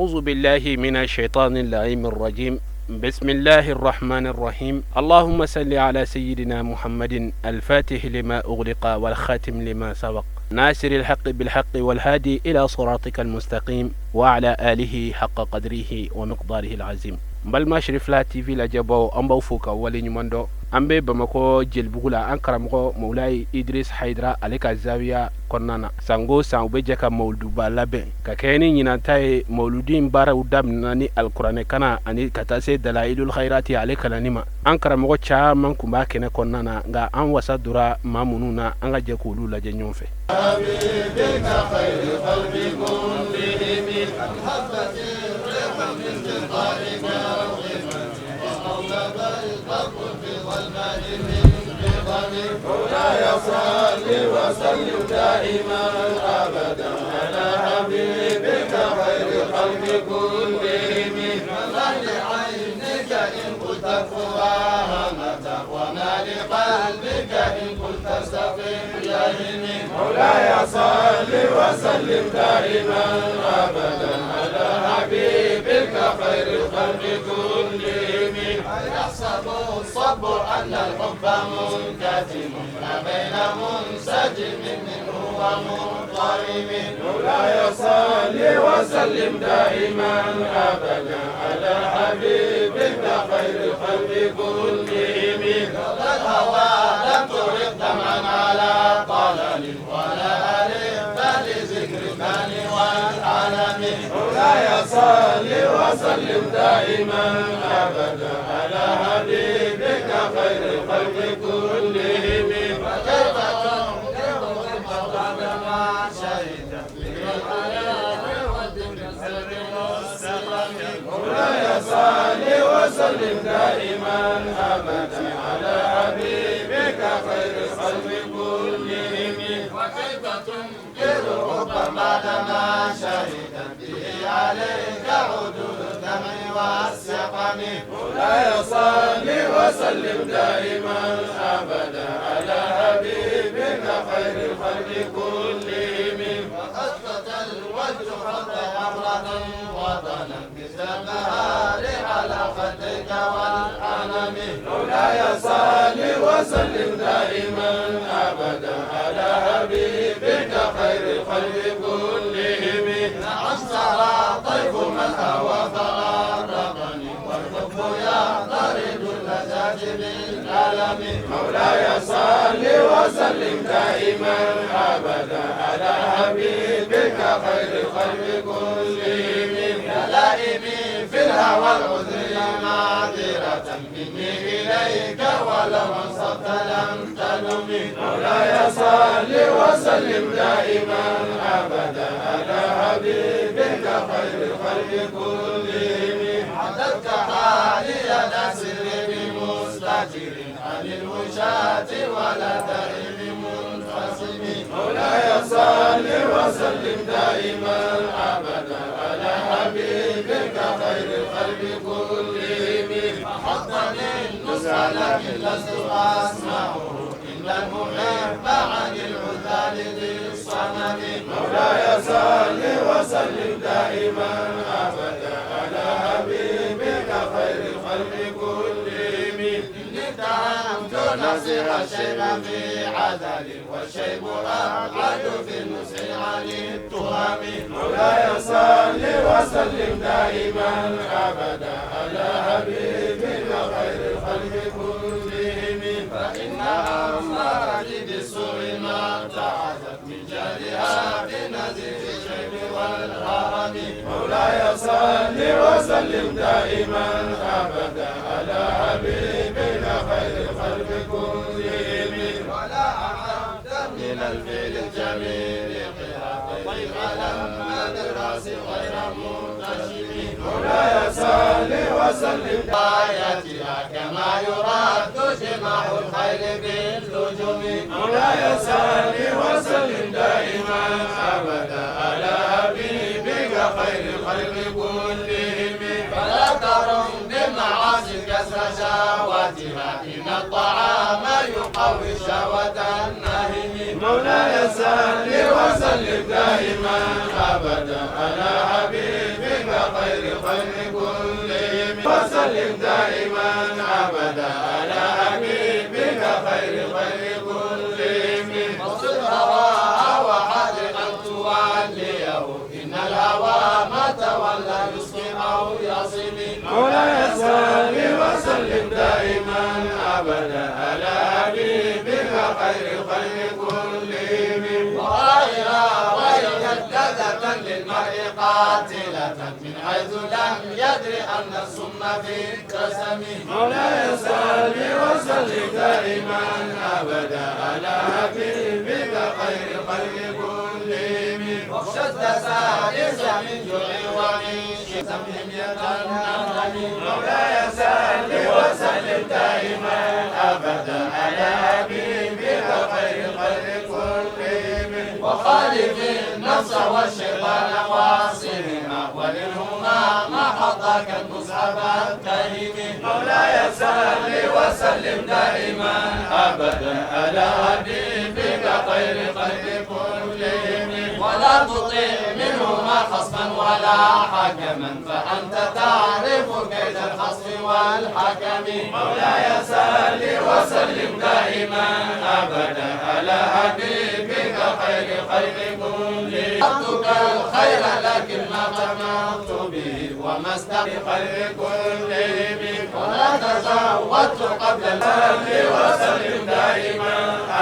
أعوذ بالله من الشيطان اللعين الرجيم. بسم الله الرحمن الرحيم. اللهم صل على سيدنا محمد الفاتح لما أغلق والخاتم لما سبق، ناصر الحق بالحق والهادي إلى صراطك المستقيم، وعلى آله حق قدره ومقداره العظيم. N balima Cherifla TV lajɛbaw, an b'aw fo ka waleɲuman dɔn. An bɛ Bamakɔ Jelibugu la, an karamɔgɔ Mawulayi Idris Hayidara, ale ka zawiya kɔnɔna na. Sango san, u bɛ jɛ ka mawuluduba labɛn ka kɛɲɛ ni ɲinanta ye. Mawuludi in baaraw daminɛna ni alikuranɛ kalan ani ka taa se Dalailul Khairati ale kalanni ma. An karamɔgɔ caman tun b'a kɛnɛ kɔnɔna na, nka an wasa dora maa minnu na, an ka jɛ k'olu lajɛ ɲɔgɔn fɛ. مولاي صل وسلم دائما أبدا على حبيبك. الخلق كلهم. وسلم دائما أبدا على حبيبك خير الخلق كلهم. واصل هواها وحاذر أن توليه، إن الهوى ما تولى يسقي أو يصم. مولاي صل وسلم دائما أبدا على حبيبك خير الخلق كلهم. وغيرها وجدة للمرء قاتلة، من حيث لم يدر أن السم في القسم. مولاي صل وسلم دائما أبدا على حبيبك خير الخلق كلهم. واخشى الدسائس من جوع ومن شتمهم يتنغم. مولاي صل وسلم دائما أبدا على حبيبك خير الخلق كلهم. وخالف النفس والشيطان واصلهما، وللهما ما حطاك المصحف الكريم. مولاي صل وسلم دائما أبدا على حبيبك خير الخلق كلهم. ولا تطع منهما خصما ولا حكما، فأنت تعرف كيد الخصم والحكم. مولاي صل وسلم دائما أبدا على حبيبك خير الخلق كلهم. أردتك الخير لكن ما طمعت به، وما استقي خلق كلهم. ولا تزودت قبل صل وسلم دائما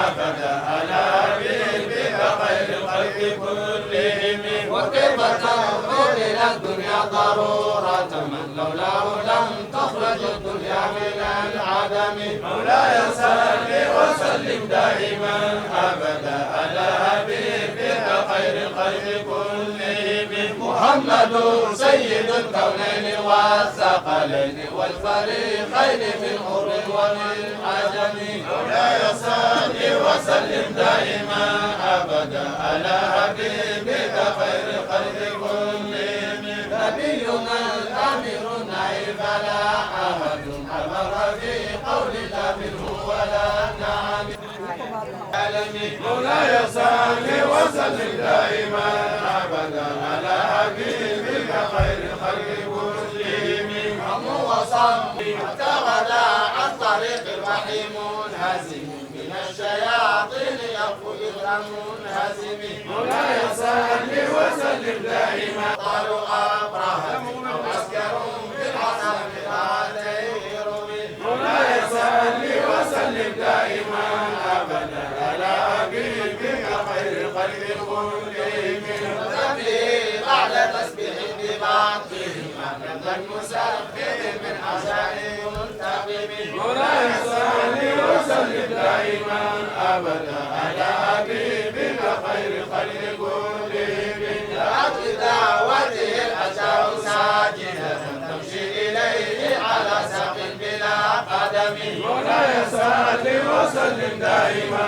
أبدا على حبيبك خير الخلق كلهم. وكيف تنظر إلى الدنيا ضرورة من لولاه لم تخرج الدنيا من العدم. مولاي صل وسلم دائما أبدا على حبيبك خير الخلق كلهم. محمد سيد الكونين والثقلين والفريقين من عرب ومن عجم. مولاي صل وسلم دائما أبدا على حبيبك خير الخلق كلهم. نبينا الأمير النعيم فلا أحد أمر في قول لا منه ولا نعم. مولاي صل وسلم دائما أبدا على حبيبك خير الخلق كلهم. عمو وصم حتى غدا عن طريق الوحي منهزم، من الشياطين يخفو إثر منهزم. مولاي صل وسلم دائما. قالوا أبرهة أو عسكر بالعصا بآتيه رمي. مولاي صل وسلم دائما أبدا على حبيبك خير الخلق كلهم. وتنبيه بعد تسبيح ببعضهما كذا المسبح من عشاء منتقم. مولاي صل وسلم دائما أبدا على حبيبك خير الخلق كلهم. دعت لدعوته الأشجار ساجدة، تمشي إليه على ساق بلا قدم. مولاي صل وسلم دائما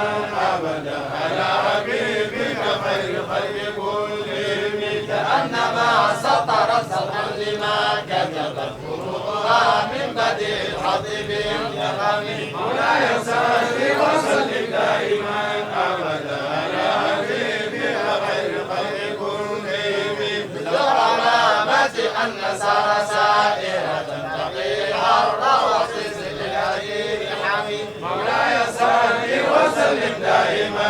أبدا على حبيبك خير الخلق كلهم. كأنما سطرت سطرا لما كتبت فروعها من بديع الحطب الكرم. مولاي صل وسلم دائما أبدا على حبيبك خير الخلق كلهم. بالغرامة أن سار سائرة تقي الحر وفي الهدي الحميد. مولاي صل وسلم دائما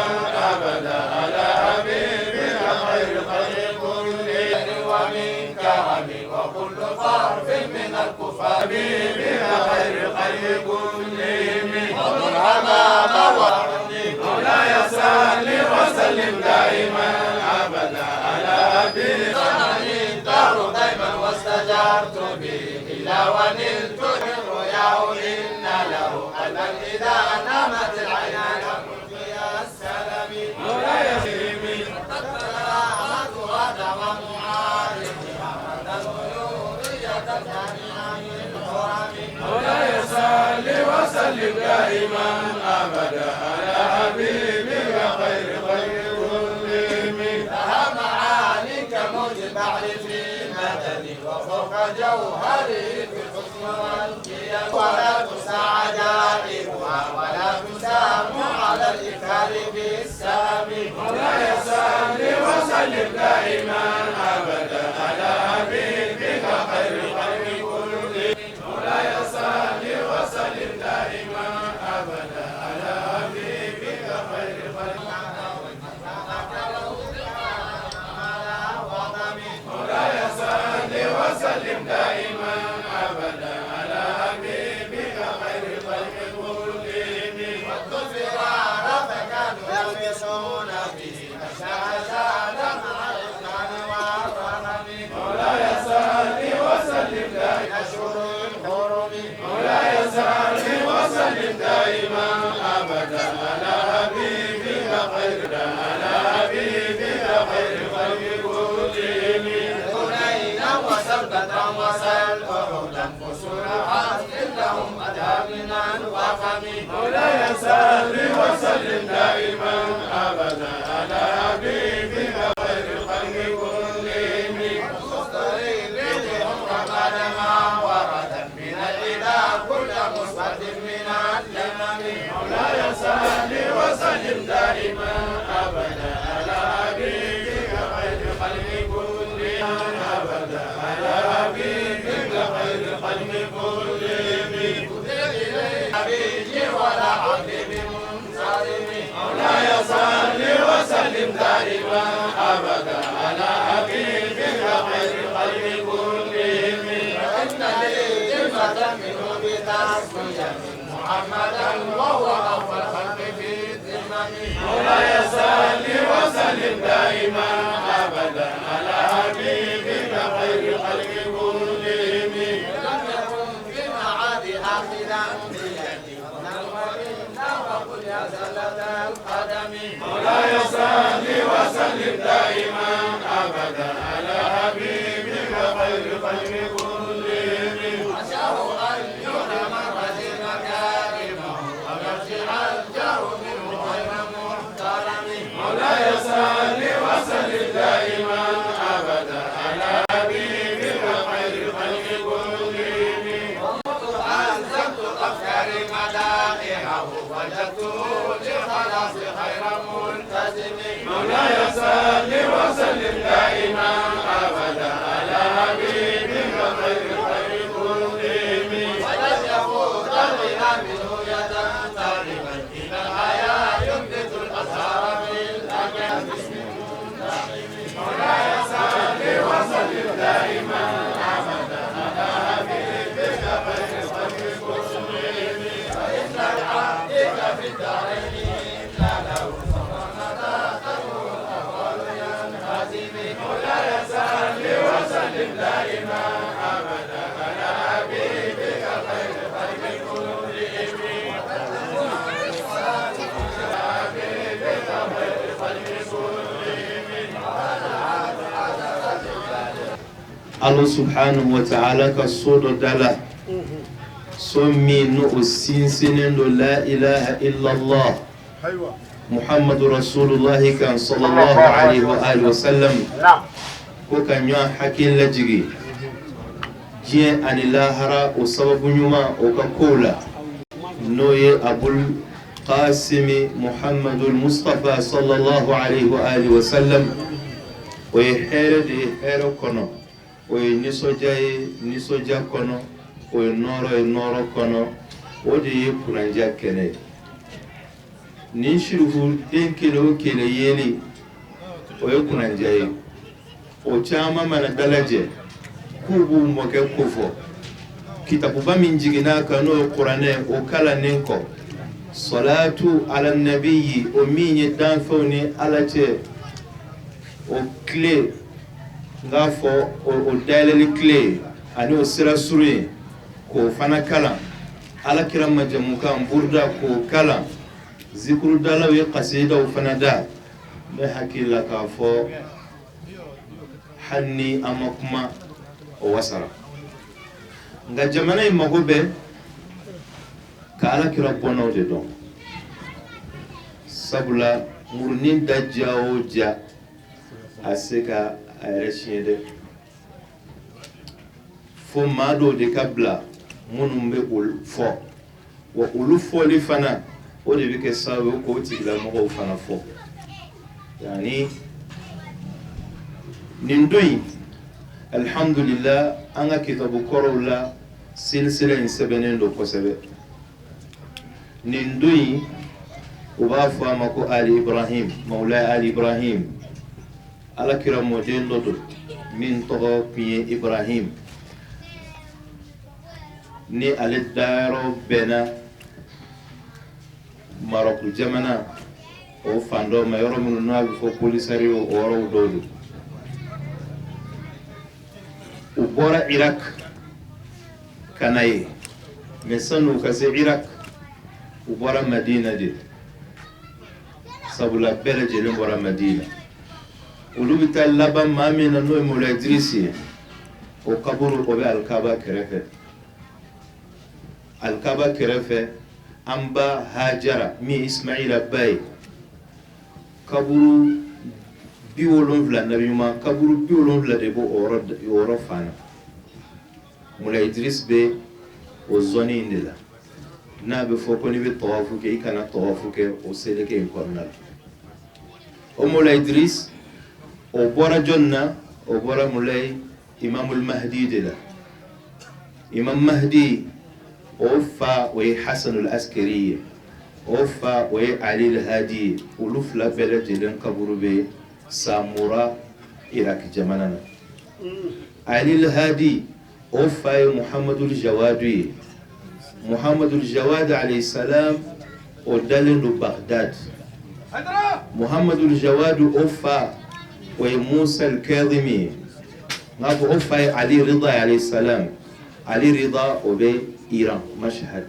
أبدا على حبيبك خير الخلق كلهم. ومن كرم وكل طرف من الكفار. حبيبك خير الخلق كلهم. وضع الهمام وعني. مولاي صل وسلم دائما أبدا على حبيبك. صنعني الدهر دائما واستجرت به، إلا ونلت من رؤياه إن له قلبا إذا نامت العينان قلت يا السلام. مولاي قد بلغتها دوام عارفها مدى الغيورية الجامعة للحرم. مولاي صل وسلم دائما أبدا على حبيبك خير خلق كلهم. لها معاني كموج البحر في مدد، وفوق جوهره في الحسن والقيم. ولا تسعى عجائبها ولا تسام على الإكثار بالسام. مولاي صل وسلم دائما أبدا على حبيبك خير وسلم دائما أبدا على حبيبك خير الخلق كلهم. والفرار فكانوا يلبسون به الشهادة مع الإحسان والرحم. مولاي صل وسلم دائما أشهر الحرم. مولاي صل وسلم دائما أبدا على حبيبك خير على حبيبك خير الخلق كلهم. حنينا وسل بدرا وسل أحدا فسور حسن لهم أدى من الوخم. مولاي صل وسلم دائما أبدا على حبيبك خير الخلق كلهم. ما ورد من الإله كل مسود من اللمم. مولاي صل وسلم دائما أبدا على حبيبك خير الخلق كلهم. أبدا على حبيبك خير الخلق كلهم. حبيبي ولا حبيب منصرم. مولاي صل وسلم دائما أبدا على حبيبك خير الخلق كلهم. فإن لي ذمة منه بتسمية محمدا وهو أول الخلق في الذمم. مولاي صل وسلم دائما أبدا على حبيبك خير الخلق كلهم. لم يكن في معاد آخذا بيدي وإنا وقل يا زلة القدم. مولاي صل وسلم دائما أبدا على حبيبك خير الخلق كلهم. عساه أن يرحم الرجل مكارمه ويرجع الجار منه غير محترم. مولاي صل وسلم دائما أبدا على حبيبك خير الخلق كلهم. ومنذ ألزمت أفكاري مدائحه وجدته للخلاص خير ملتزم. مولاي صل وسلم دائما أبدا على حبيبك خير الخلق كلهم. ولن يفوت الغنى منه يدا تقريبا إن الحياة ينبت الأزهار بالأكم. مولاي صل وسلم دائما أبدا على حبيبك خير الخلق كلهم. فإن العبد في الدارين إلا له مولاي صل وسلم دائما أبدا على حبيبك خير الخلق كلهم. حبيبك خير الخلق كلهم. Allah subhanahu wa ta'ala ka so dɔ da la, so min n'o o sinsinnen don la ilaha illallah Muhammadu Rasulullahi kan sallallahu alaihi wa alihi wa sallam, ko ka ɲɔgɔn hakili lajigi diɲɛ ani lahara o sababu ɲuman o ka kow la, n'o ye Abul Qasimi Muhammadul Mustafa sallallahu alaihi wa alihi wa sallam. O ye hɛrɛ de ye hɛrɛ kɔnɔ, o ye nisɔndiya ye nisɔndiya kɔnɔ, o ye nɔɔrɔ ye nɔɔrɔ kɔnɔ, o de ye kunnandiya kɛnɛ ye. Nin sirifu den kelen o kelen yeli o ye kunnandiya ye. O caman mana dalajɛ k'u b'u mɔkɛ kofɔ kitabuba min jiginna kan n'o ye kuranɛ o kalannen kɔ, salatu ala nabiyi o min ye danfɛnw ni ala cɛ o tile n k'a fɔ o dayɛlɛli tile ani o sira surun ye k'o fana kalan, ala kira majamukan buruda k'o kalan, zikurudalaw ye kasidaw fana da. N bɛ hakili la k'a fɔ hali ni an ma kuma o wasara, nka jamana in mago bɛ ka ala kira bɔnnaw de dɔn, sabula murunin da diya o diya a se ka a yɛrɛ siɲɛ dɛ, fo maa dɔw de ka bila minnu bɛ olu fɔ, wa olu fɔli fana o de bɛ kɛ sababu ye k'o tigilamɔgɔw fana fɔ. Yani nin don in alhamdulillah an ka kitabu kɔrɔw la silsila in sɛbɛnnen don kosɛbɛ. Nin don in u b'a fɔ a ma ko Ali Ibrahim, Mawlaya Ali Ibrahim, ala kira mɔden dɔ don min tɔgɔ tun ye Ibrahim. Ni ale dayɔrɔ bɛnna Marɔku jamana o fan dɔ ma, yɔrɔ minnu n'a bɛ fɔ Polisario, o yɔrɔw dɔw don. U bɔra Irak ka na yen, mais san'u ka se Irak, u bɔra Madina de, sabula bɛɛ lajɛlen bɔra Madina. Olu bɛ taa laban maa min na, n'o ye Mawula Idirisi ye, o kaburu o bɛ Alikaba kɛrɛfɛ. Alikaba kɛrɛfɛ, an ba Hajara min ye Ismaila ba ye, kaburu 70, nabiɲuman kaburu 70 de b'o o yɔrɔ fan na. Mawula Idris bɛ o zone in de la, n'a bɛ fɔ ko n'i bɛ tawafu kɛ, i kana tawafu kɛ o seleke in kɔnɔna la. O Mawula Idris, o bɔra jɔn na? O bɔra Mawulayi Imamul Mahdi de la. Imam Mahdi, o fa o ye Hasanul Askari ye, o fa o ye Ali Hadi ye. Olu fila bɛɛ lajɛlen kaburu bɛ Samura, Irak jamana na. Ali Hadi, o fa ye Muhamadul Jawadu ye. Muhamadul Jawad alayhi salam, o dalen don Bagdad. Muhamadul Jawadu, o fa o ye Musa al-Kadhimi ye. N k'a fɔ o fa ye Ali Rida alayhi salam. Ali Rida, o bɛ Iran, Mashhad.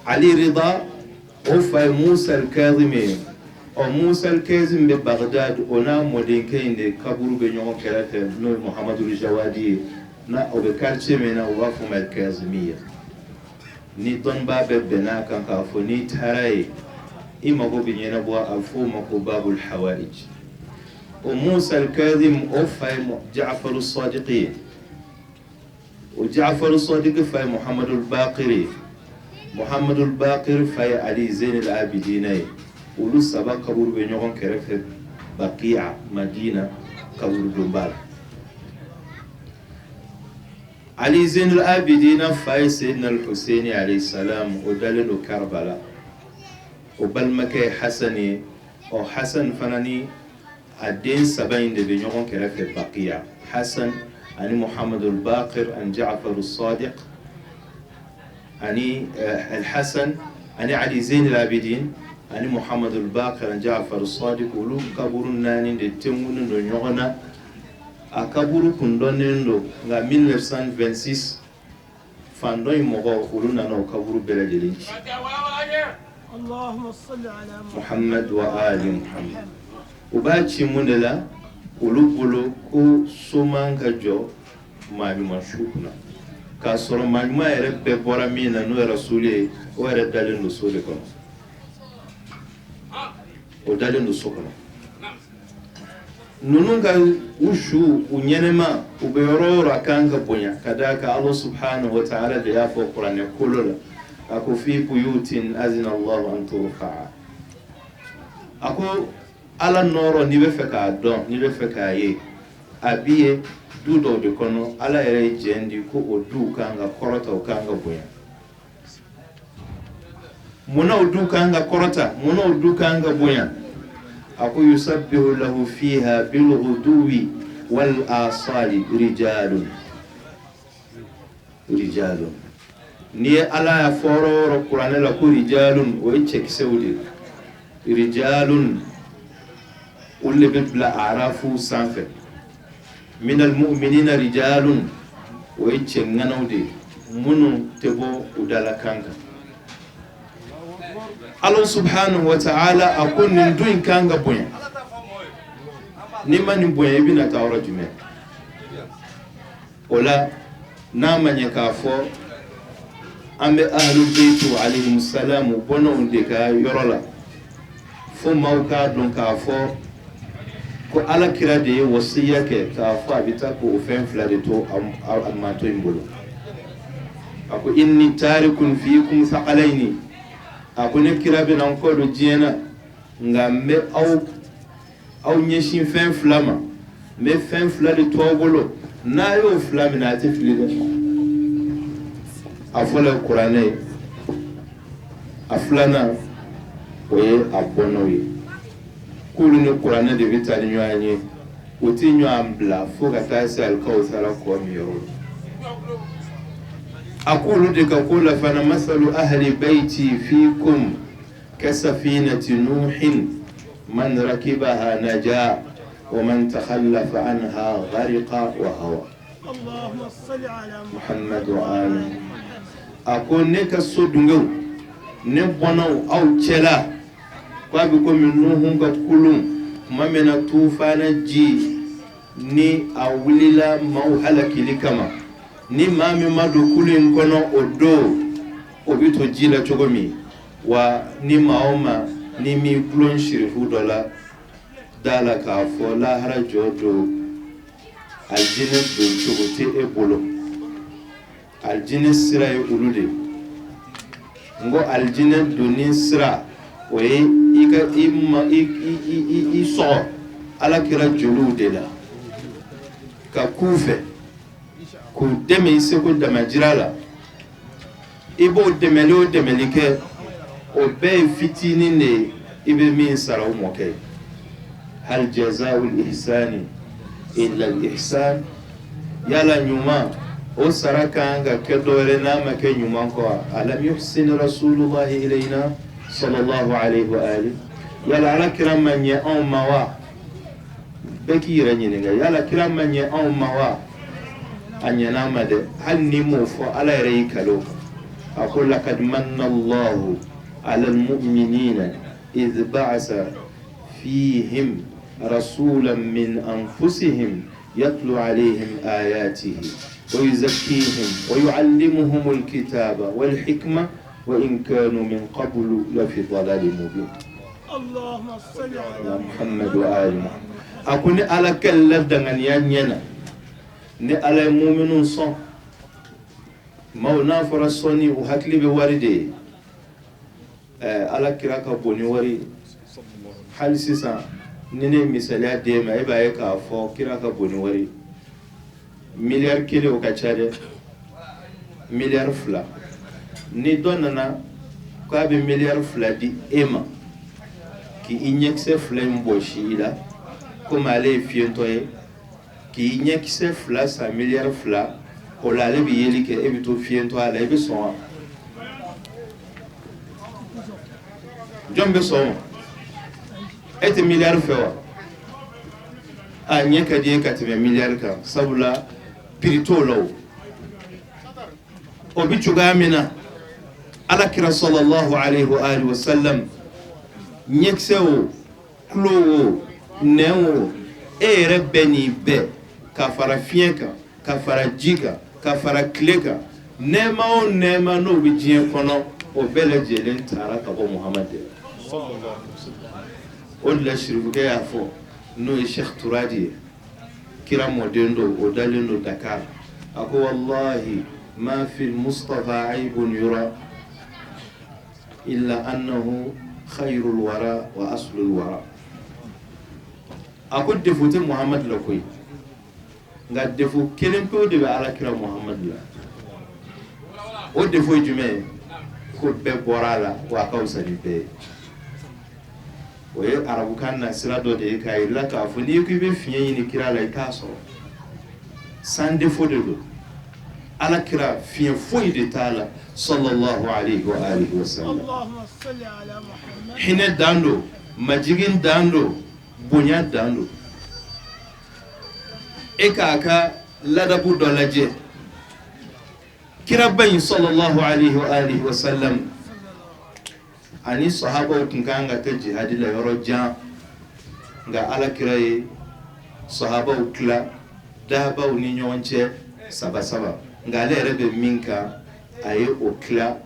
Ali Rida, o fa ye Musa al-Kadhimi ye. Ɔ, Musa al-Kadhimi bɛ Bagdad, o n'a mɔdenkɛ in de kaburu bɛ ɲɔgɔn kɛrɛfɛ, n'o ye Muhamadul Jawadi ye. Na o bɛ quartier min na, u b'a fɔ o ma Kazimiya. Ni dɔnnibaa bɛɛ bɛnn'a kan k'a fɔ n'i taara yen, i mago bɛ ɲɛnabɔ, a bɛ fɔ o ma ko Babul Hawaij. O Musa al-Kadhim, o fa ye Ja'far as-Sadiq ye. O Ja'far as-Sadiq fa ye Muhamadul Baqir ye. Muhamadul Baqir fa ye Ali Zain al-Abidin ye. Olu saba kaburu bɛ ɲɔgɔn kɛrɛfɛ Baqiya, Madina kaburudonba la. Ali Zain al-Abidin fa ye Seydina al-Hussein alayhi salam, o dalen don Karbala. O balimakɛ ye Hasan ye. Ɔ, Hasan fana ni a den saba in de bɛ ɲɔgɔn kɛrɛfɛ Baqiya: Hasan ani Muhamadul Baqir ani Ja'far as-Sadiq ani al-Hasan ani Ali Zain al-Abidin ani Muhamadul Baqir ani Ja'far as-Sadiq. Olu kaburu naani de tenkunnen don ɲɔgɔn na. A kaburu kun dɔnnen don, nka 1926, fan dɔ in mɔgɔw, olu nana o kaburu bɛɛ lajɛlen ci. اللهم صل على Muhammad wa ali Muhammad. U b'a ci mun de la? Olu bolo ko so man ka jɔ maa ɲuman su kunna, k'a sɔrɔ maa ɲuman yɛrɛ bɛɛ bɔra min na, n'o ye Rasuli ye, o yɛrɛ dalen don so de kɔnɔ, o dalen don so kɔnɔ. Ninnu ka u su u ɲɛnɛma, u bɛ yɔrɔ o yɔrɔ, a kan ka bonya, ka d'a kan Ala subhanahu wa ta'ala de y'a fɔ kuranɛ kolo la, a ko: fi buyutin azina Allahu an turfa'a. A ko Ala nɔrɔ, n'i bɛ fɛ k'a dɔn, n'i bɛ fɛ k'a ye, a b'i ye du dɔw de kɔnɔ. Ala yɛrɛ ye jɛn di ko o duw kan ka kɔrɔta, o kan ka bonya. Munna o du kan ka kɔrɔta? Munna o du kan ka bonya? A ko: yusabbihu lahu fiha bilghuduwi wal asali rijalun. Rijalun, n'i ye Ala y'a fɔ yɔrɔ o yɔrɔ kuranɛ la ko rijalun, o ye cɛkisɛw de ye. Rijalun, olu de bɛ bila arafu sanfɛ. Minal mu'minina rijalun, o ye cɛ ŋanaw de ye minnu tɛ bɔ u dala kan kan. Ala subhanahu wa ta'ala a ko nin du in kan ka bonya. N'i ma nin bonya, i bɛna taa yɔrɔ jumɛn? O la, n'a ma ɲɛ k'a fɔ an bɛ ahlul beitu alayhim salam bɔnnaw de ka yɔrɔ la, fo maaw k'a dɔn k'a fɔ ko Ala kira de ye wasiya kɛ k'a fɔ a bɛ taa k'o fɛn fila de to a manto in bolo. A ko: inni tarikun fiikum thaqalaini. A ko ne kira bɛna n kɔ don diɲɛ na, nka n bɛ aw ɲɛsin fɛn fila ma, n bɛ fɛn fila de to aw bolo. N'a y'o fila minɛ, a tɛ fili dɛ. A fɔlɔ ye kuranɛ ye, a filanan o ye a bɔnnaw ye. K'olu ni kuranɛ de bɛ taa ni ɲɔgɔn ye, u tɛ ɲɔgɔn bila fo ka taa se alikawusara kɔ min yɔrɔ la. A k'olu de ka ko la fana, masalu ahli bayti fikum kasafinati nuhin man rakibaha naja wa man takhallafa anha ghariqa wa hawa. Allahumma salli ala Muhammad wa ali. A ko ne ka so dungew, ne bɔnnaw aw cɛla, k'a bɛ komi Nuhu ka kulun tuma min na tufana ji ni a wulila maaw halakili kama, ni maa min ma don kulu in kɔnɔ o don, o bɛ to ji la cogo min wa, ni maa o maa ni m'i gulon sirifu dɔ la da la k'a fɔ lahara jɔ don, alijinɛ don cogo tɛ e bolo. Alijinɛ sira ye olu de ye. N ko alijinɛ donni sira, o ye i ka i ma i i i i sɔgɔ ala kira joliw de la, ka k'u fɛ, k'u dɛmɛ i seko damajira la. I b'o dɛmɛli o dɛmɛli kɛ, o bɛɛ ye fitinin de ye i bɛ min sara o mɔkɛ ye. Hal jazaa'ul ihsani illa al ihsan. Yala ɲuman o sara kan ka kɛ dɔ wɛrɛ n'a ma kɛ ɲuman kɔ? Alam yuhsin rasulullahi ilayna sallallahu alayhi wa ali. Yala ala kira ma ɲɛ anw ma wa? Bɛɛ k'i yɛrɛ ɲininka, yala kira ma ɲɛ anw ma wa? A ɲɛna ma dɛ. Hali ni m'o fɔ, ala yɛrɛ y'i kale o kan. A ko lakad manna allahu ala almu'minina idh ba'asa fihim rasulan min anfusihim yatlu alayhim ayatihi wa yuzakkihim wa yu'allimuhum alkitaba wal hikma wa in kanu min qablu lafi dalalin mubin. Allahumma salli ala Muhammad wa ali Muhammad. A ko ni ala kɛlɛla danganiya ɲɛna, ni ala ye muminu sɔn maaw, n'a fɔra sɔnni, u hakili bɛ wari de ye. Ala kira ka bon ni wari. Hali sisan ni ne ye misaliya d'e ma, e b'a ye k'a fɔ kira ka bon ni wari. Miliyari 1, o ka ca dɛ. Miliyari 2, ni dɔ nana k'a bɛ miliyari 2 di e ma k'i ɲɛkisɛ fila in bɔsi i la, komi ale ye fiyentɔ ye, k'i ɲɛkisɛ fila san miliyari 2, o la ale bɛ yeli kɛ, e bɛ to fiyentɔya la, i bɛ sɔn wa? Jɔn bɛ sɔn o ma? E tɛ miliyari fɛ wa? A ɲɛ ka di e ka tɛmɛ miliyari kan, sabula prix t'o la. O o bɛ cogoya min na, ala kira sallallahu alayhi wa alihi wa sallam, ɲɛkisɛ o, tulo o, nɛn o, e yɛrɛ bɛɛ nin bɛɛ ka fara fiɲɛ kan, ka fara ji kan, ka fara tile kan, nɛɛma o nɛɛma n'o bɛ diɲɛ kɔnɔ, o bɛɛ lajɛlen taara ka bɔ Muhamadu de la. O de la sirifukɛ y'a fɔ, n'o ye Sheikh Turadi ye, kira mɔden don, o dalen don Dakar. A ko wallahi ma fi Mustafa aibun yura illa annahu khayrul wara wa aslul wara. A ko défaut tɛ Muhamadu la koyi, nka défaut kelen pewu de bɛ ala kira Muhamadu la. O défaut ye jumɛn ye? Ko bɛɛ bɔra a la, wa a ka fisa ni bɛɛ ye. O ye arabukan na sira dɔ de ye k'a yir'i la k'a fɔ n'i ko i bɛ fiɲɛ ɲini kira la, i t'a sɔrɔ. Sans défaut de don. Ala kira, fiɲɛ foyi de t'a la, sallallahu alayhi wa alihi wa sallam. Allahumma salli ala Muhammad. Hinɛ dan don, majigin dan don, bonya dan don. E k'a ka ladabu dɔ lajɛ, kiraba in sallallahu alayhi wa alihi wa sallam, ani sahabaw tun kan ka kɛ jihadi la yɔrɔ jan, nka ala kira ye sahabaw tila dabaw ni ɲɔgɔn cɛ saba saba, nka ale yɛrɛ bɛ min kan, a ye o tila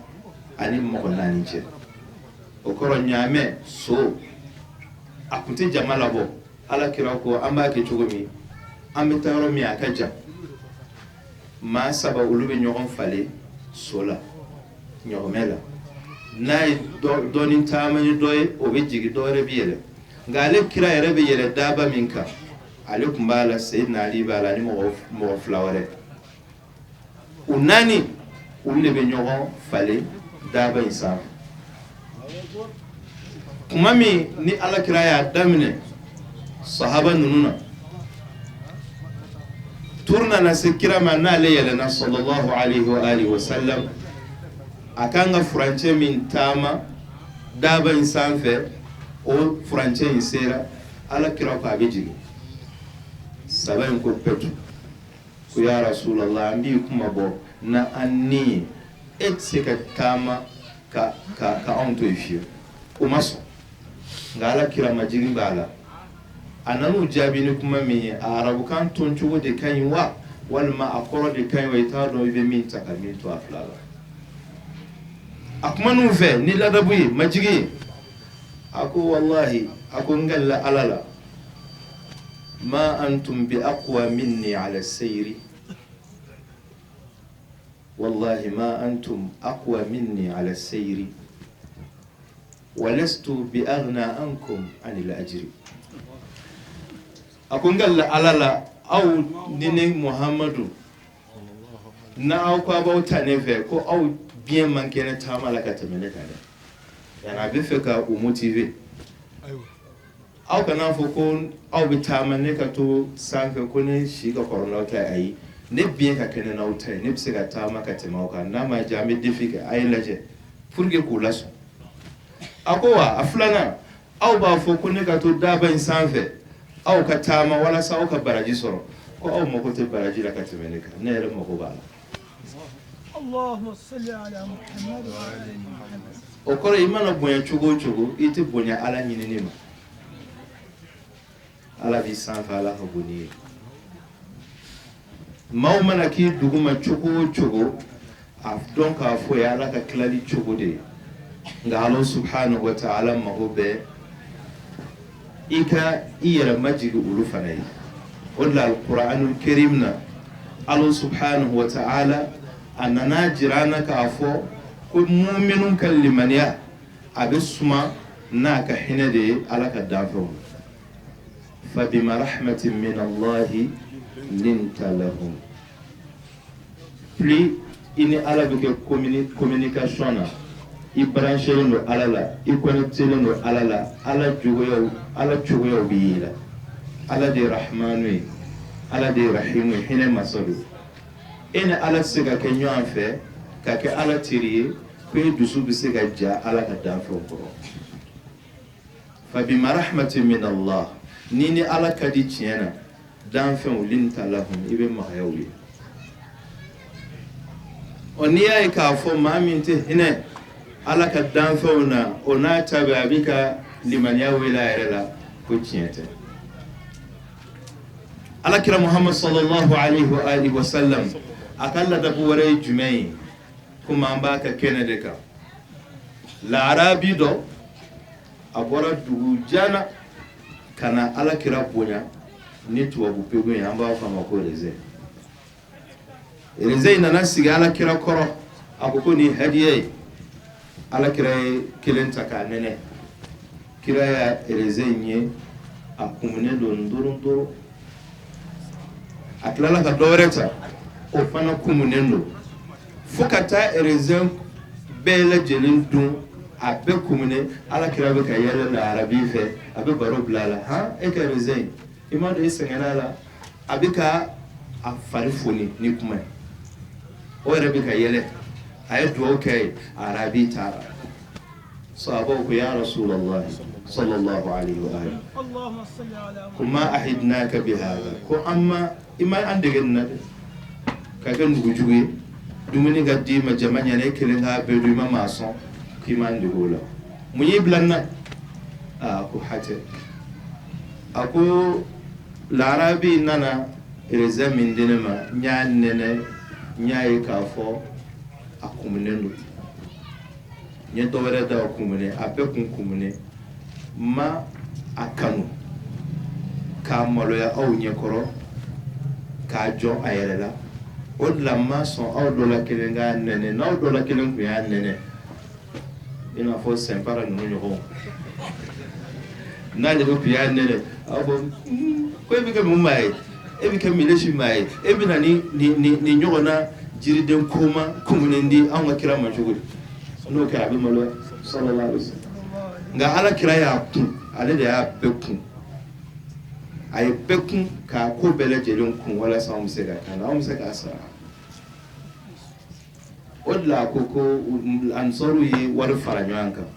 ani mɔgɔ naani cɛ. O kɔrɔ, ɲaamɛ so a tun tɛ jama labɔ. Ala kira ko an b'a kɛ cogo min, an bɛ taa yɔrɔ min a ka jan, maa saba olu bɛ ɲɔgɔn falen so la, ɲɔgɔmɛ la. N'a ye dɔɔnin taama ni dɔ ye, o bɛ jigin, dɔ wɛrɛ bɛ yɛlɛ. Nka ale kira yɛrɛ bɛ yɛlɛ daba min kan, ale tun b'a la, Seyidina Ali b'a la, ani mɔgɔ fila wɛrɛ, u naani, olu de bɛ ɲɔgɔn falen daba in sanfɛ. Tuma min ni ala kira y'a daminɛ sahaba ninnu na, Tour nana se kira ma, n'ale yɛlɛnna, sallallahu alaihi wa alihi wa sallam, a kan ka furancɛ min taama daba in sanfɛ, o furancɛ in sera, ala kira ko a bɛ jigin. Saba in ko pɛtu ko ya Rasulallah, an b'i kuma bɔ na an ni ye, e tɛ se ka taama ka anw to yen fiyewu. O ma sɔn, nka ala kira majigin b'a la. A nan'u jaabi ni kuma min ye, a arabukan tɔn cogo de ka ɲi wa, walima a kɔrɔ de ka ɲi wa, i t'a dɔn i bɛ min ta ka min to a fila la. A kuman'u fɛ ni ladabu ye, majigin ye. A ko wallahi, a ko n galila ala la, ma antum bi aqwa minni ala sayri, wallahi ma antum aqwa minni ala sayri walastu bi aghna ankum anil ajri. A ko n galila ala la, aw ni ne Muhammadu, n'aw ko a b'aw ta ne fɛ, ko aw biɲɛ man kɛnɛ taama la ka tɛmɛ ne kan dɛ. Yani a bɛ fɛ ka u motiver. Aw kana fɔ ko aw bɛ taama, ne ka to sanfɛ, ko ne si ka kɔrɔ n'aw ta ye. Ayi, ne biɲɛ ka kɛnɛ n'aw ta ye, ne bɛ se ka taama ka tɛmɛ aw kan. N'a ma diya, an bɛ défi kɛ, a ye lajɛ pour que k'u lasɔn. A ko wa a filanan, aw b'a fɔ ko ne ka to daba in sanfɛ, aw ka taama walasa aw ka baraji sɔrɔ, ko aw mako tɛ baraji la ka tɛmɛ ne kan, ne yɛrɛ mako b'a la. اللهم صل على محمد وآل محمد. O kɔrɔ, i mana bonya cogo o cogo, i tɛ bonya ala ɲinini ma. Ala b'i sanfɛ, ala ka bon n'i ye. Maaw mana k'i duguma cogo o cogo, a dɔn k'a fɔ ye ala ka tilali cogo de ye. Nka ala subhanahu wa ta'ala mago bɛ i ka i yɛrɛ majigin olu fana ye. O de la, alquranul karim na, ala subhanahu wa ta'ala a nana jira an na k'a fɔ ko muminu ka limaniya a bɛ suma n'a ka hinɛ de ye ala ka danfɛnw. Fabima rahmatin min allahi linta lahum. Plus i ni ala bɛ kɛ communication na, i branchelen don ala la, i connectelen don ala la, ala cogoyaw, ala cogoyaw bɛ y'i la. Ala de ye rahmanu ye, ala de ye rahimu ye, hinɛ masa don. E ni ala tɛ se ka kɛ ɲɔgɔn fɛ ka kɛ ala teri ye ko e dusu bɛ se ka ja ala ka danfɛnw kɔrɔ. Fabima rahmatin min allah, ni ala ka di tiɲɛ na, danfɛnw, linta lahum, i bɛ magaya u ye. Ɔ, n'i y'a ye k'a fɔ maa min tɛ hinɛ ala ka danfɛnw na, o n'a ta bɛɛ a b'i ka limaniya wele a yɛrɛ la, ko tiɲɛ tɛ. Alakira Muhammad sallallahu alaihi wa alihi wa sallam, a ka ladabu wɛrɛ ye jumɛn ye? Komi an b'a ka kɛnɛ de kan, laarabi dɔ a bɔra dugu jan na ka na alakira bonya ni tubabu pegu ye, an b'a fɔ a ma ko raisin. Raisin nana sigi alakira kɔrɔ, a ko ko nin hadiya ye. Alakira ye kelen ta k'a nɛnɛ. Kira ya raisin ye, a kumunen don ndorondoro. A tilala ka dɔ wɛrɛ ta, o fana kumunen don, fo ka taa raisin bɛɛ lajɛlen dun, a bɛɛ kumunen. Alakira bɛ ka yɛlɛ la arabi fɛ, a bɛ baro bila a la: han, e ka raisin, i m'a dɔn i sɛgɛnna a la. A bɛ ka a fari foni ni kuma ye, o yɛrɛ bɛ ka yɛlɛ. A ye dugawu kɛ ye, arabi taara. Sahabaw ko ya Rasulallah sallallahu alaihi wa alihi, اللهم صل على ko ma ahidnaka bi hada, ko an ma i ma an dege nin na dɛ, ka kɛ nugujugu ye, dumuni ka d'i ma jama ɲɛna, e kelen k'a bɛɛ dun, i ma maa sɔn, k'i m'an dege o la. Mun y'i bila nin na? Aa, ko hatɛ. A ko larabi nana raisin min di ne ma, n y'a nɛnɛ, n y'a ye k'a fɔ a kumunen don. N ye dɔ wɛrɛ da, o kumunen, a bɛɛ kun kumunen. Ma a kanu k'a maloya aw ɲɛkɔrɔ k'a jɔ a yɛrɛ la, o de la n ma sɔn aw dɔ la kelen k'a nɛnɛ. N'aw dɔ la kelen tun y'a nɛnɛ, i n'a fɔ sɛnpara ninnu ɲɔgɔn, n'ale bɛ tun y'a nɛnɛ, a b'a fɔ: ko e bɛ kɛ mun maa ye? E bɛ kɛ milesi maa ye? E bɛ na ni ɲɔgɔnna jiriden koma kumunen di anw ka kira ma cogo di? N'o kɛra, a bɛ maloya, sallallahu alaihi wasallam. Nka ala kira y'a kun, ale de y'a bɛɛ kun. A ye bɛɛ kun k'a ko bɛɛ lajɛlen kun walasa anw bɛ se ka kanda, anw bɛ se k'a sara. O de la a ko ko ansɔriw ye wari fara ɲɔgɔn kan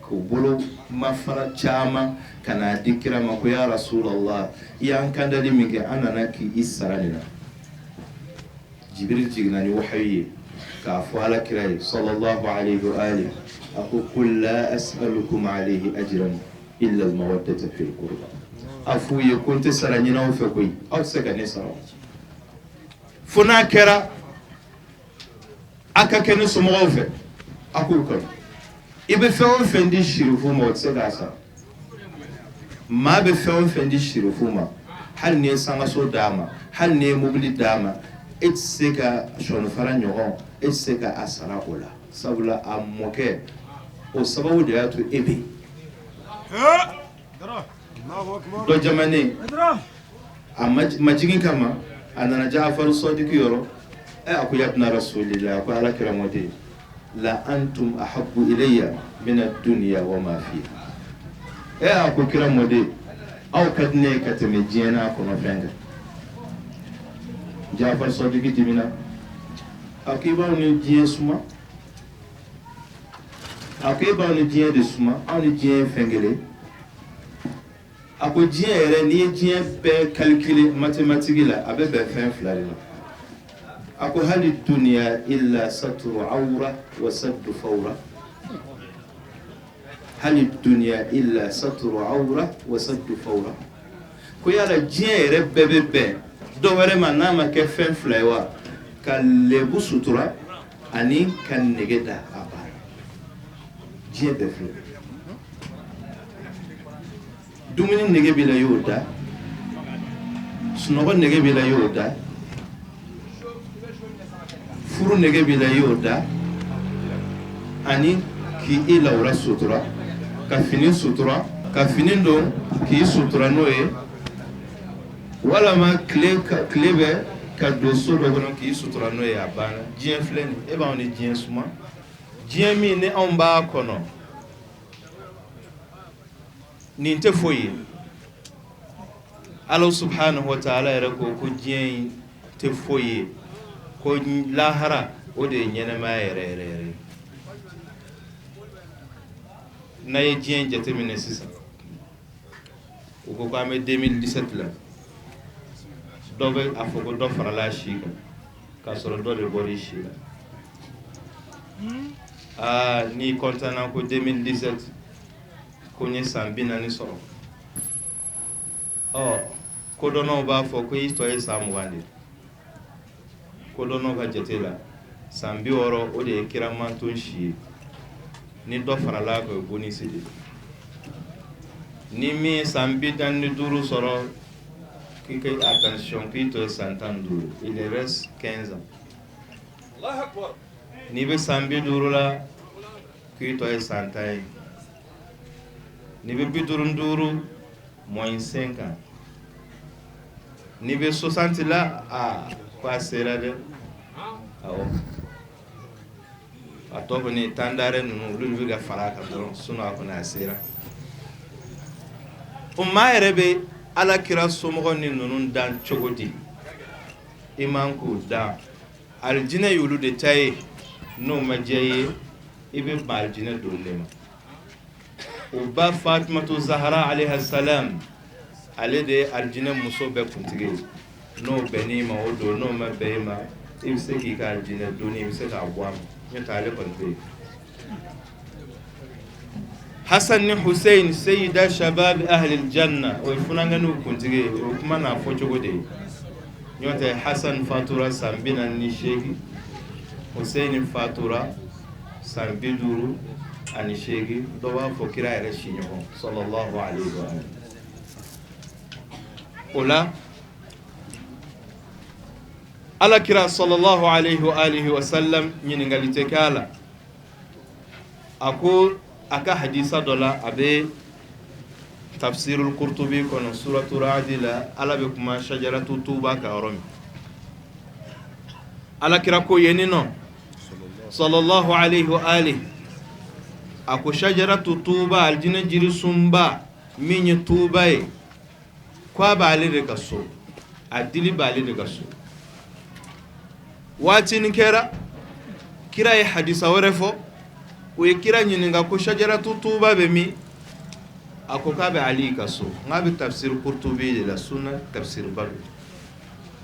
k'o bolo mafara caman ka n'a di kira ma ko ya rasulallah, i y'an kandali min kɛ, an nana k'i sara nin na. Jibiri jiginna ni wahayu ye k'a fɔ ala kira ye sallallahu alayhi wa alihi, a ko qul la as'alukum alayhi ajran illa al-mawaddata fil qurba. A f'u ye ko n tɛ sara ɲini aw fɛ koyi, aw tɛ se ka ne sara fo n'a kɛra a ka kɛ ne somɔgɔw fɛ, a k'u kanu. I bɛ fɛn o fɛn di sirifu ma, o tɛ se k'a sara. Maa bɛ fɛn o fɛn di sirifu ma, hali n'i ye sangaso d'a ma, hali n'i ye mobili d'a ma, e tɛ se ka sɔnifara ɲɔgɔn, e tɛ se ka a sara o la, sabula a mɔkɛ o sababu de y'a to e bɛ yen. Dɔ jamanen a majigin kama, a nana Jaafaru Sɔdiki yɔrɔ, a ko yabna rasulillah, a ko ala kira mɔden, la antum ahabbu ilayya min ad-dunya wa ma fiha. A ko kira mɔden, aw ka di ne ye ka tɛmɛ diɲɛ n'a kɔnɔ fɛn kan. Jaafaru Sɔdiki dimina, a ko i b'anw ni diɲɛ suma, a ko e b'anw ni diɲɛ de suma, anw ni diɲɛ ye fɛn kelen. A ko diɲɛ yɛrɛ, n'i ye diɲɛ bɛɛ calculer mathématique la, a bɛ bɛn fɛn fila de ma. A ko hali dunya illa satru awra wa saddu fawra, hali dunya illa satru awra wa saddu fawra. Ko yala diɲɛ yɛrɛ bɛɛ bɛ bɛn dɔ wɛrɛ ma n'a ma kɛ fɛn fila ye wa? Ka lebu sutura ani ka nege da a baara. Diɲɛ bɛɛ filɛ, dumuni nege b'i la, y'o da, sunɔgɔ nege b'i la, y'o da, furu nege b'i la, y'o da, ani k'i lawura sutura, ka fini sutura, ka fini don k'i sutura n'o ye, walama tile bɛ ka don so dɔ kɔnɔ k'i sutura n'o ye, a banna. Diɲɛ filɛ nin, e b'anw ni diɲɛ suma, diɲɛ min ni anw b'a kɔnɔ, nin tɛ foyi ye. Ala subhanahu wa ta'ala yɛrɛ ko ko diɲɛ in tɛ foyi ye, ko lahara o de ye ɲɛnɛmaya yɛrɛ yɛrɛ yɛrɛ ye. N'a ye diɲɛ jateminɛ sisan, u ko k'an bɛ 2017 la, dɔ bɛ a fɔ ko dɔ farala a si kan, k'a sɔrɔ dɔ de bɔra i si la. Aa, n'i kɔntanna ko 2017 ko n ye san 40 sɔrɔ, ɔ kodɔnnaw b'a fɔ ko i tɔ ye san 20 de ye. Kodɔnnaw ka jate la, san 60 o de ye kiramanton si ye. Ni dɔ farala a kan, o ye bonus de ye. Ni min ye san 45 sɔrɔ, k'i ka attention, k'i tɔ ye san 15, il reste 15 ans. N'i bɛ san 50 la, k'i tɔ ye san 10 ye. N'i bɛ 55, moins 5 ans. N'i bɛ 60 la, aa ko a sera dɛ. Awɔ, a tɔ kɔni tan d'arrêt ninnu, olu de bɛ ka fara a kan dɔrɔn, sinon a kɔni a sera. O maa yɛrɛ bɛ ala kira somɔgɔ ni ninnu dan cogo di? I man k'o dan. Alijinɛ y'olu de ta ye, n'o ma diya i ye, i bɛ ban alijinɛ don de ma. O ba Fatumatu Zahara alayha salam, ale de ye alijinɛ muso bɛɛ kuntigi ye. N'o bɛnn'i ma, o don, n'o ma bɛn i ma, i bɛ se k'i ka alijinɛ donni, i bɛ se k'a bɔ a ma, n'o tɛ ale kɔni tɛ yen. Hasan ni Hussein, seyida shabab ahli janna, o ye funankɛninw kuntigi ye. O kuma n'a fɔ cogo de ye, n'o tɛ Hasan fatura san 48, Hussein fatura san 58, dɔ b'a fɔ kira yɛrɛ si ɲɔgɔn sallallahu alayhi wa sallam. O la ala kira sallallahu alayhi wa alihi wa sallam, ɲininkali tɛ kɛ a la. A ko a ka hadisa dɔ la, a bɛ tafsirul Qurtubi kɔnɔ, suratu Ra'di la, ala bɛ kuma shajaratu tuba ka yɔrɔ min, ala kira ko yen nɔ sallallahu alayhi wa alihi, a ko shajaratu tuba, alijinɛ jirisunba min ye tuba ye. Ko a b'ale de ka so, a dili b'ale de ka so. Waatinin kɛra, kira ye hadisa wɛrɛ fɔ. U ye kira ɲininka ko shajaratu tuba bɛ min? A ko k'a bɛ Ali ka so. N k'a bɛ tafsir Qurtubi de la, sunna tafsir ba don.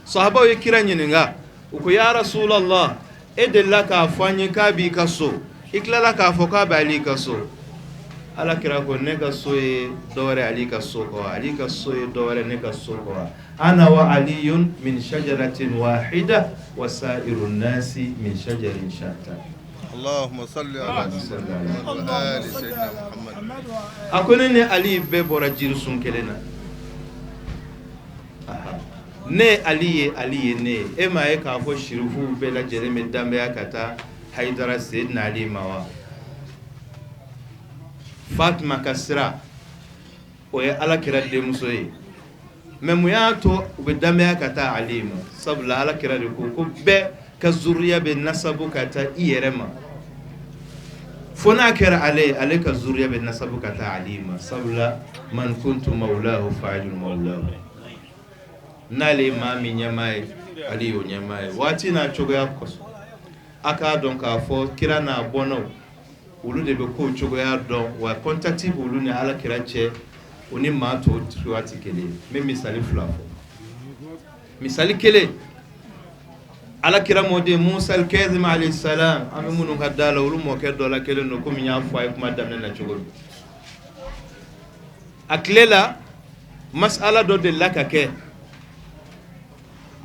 Sahabaw ye kira ɲininka, u ko ya Rasulallah, e delila k'a fɔ an ye k'a b'i ka so, i tilala k'a fɔ k'a bɛ Ali ka so. Ala kira ko ne ka so ye dɔwɛrɛ Ali ka so kɔ, Ali ka so ye dɔwɛrɛ ne ka so kɔ. Ana wa aliyun min shajaratin wahida wa sa'iru nasi min shajarin shatta. Allahumma salli ala sayyidina Muhammad wa ali sayyidina Muhammad. A ko ne ni Ali bɛɛ bɔra jirisun kelen na. Ne Ali ye, Ali ye ne ye. E m'a ye k'a fɔ sirifuw bɛɛ lajɛlen bɛ danbeya ka taa Hayidara Seydina Ali ma wa? Fatima ka sira, o ye Ala kira denmuso ye. Mais mun y'a to u bɛ danbeya ka taa Ali ma? Sabula Ala kira de ko ko bɛɛ ka zuriya bɛ nasabu ka taa i yɛrɛ ma. Fo n'a kɛra ale ye, ale ka zuriya bɛ nasabu ka taa Ali ma. Sabula man kuntu mawlahu fa Ali mawlahu. N'ale ye maa min ɲɛmaa ye, Ali y'o ɲɛmaa ye. Waati n'a cogoya kosɔn, a k'a dɔn k'a fɔ kira n'a bɔnnaw, olu de bɛ kow cogoya dɔn, wa contact b'olu ni Ala kira cɛ, o ni maa tɔw cogoya tɛ kelen ye. N bɛ misali fila fɔ. Misali kelen, Ala kira mɔden Musa al-Kazim alayhi salam, an bɛ minnu ka da la, olu mɔkɛ dɔ la kelen don, komi n y'a fɔ a ye kuma daminɛ na cogo min. A tile la, masala dɔ delila ka kɛ,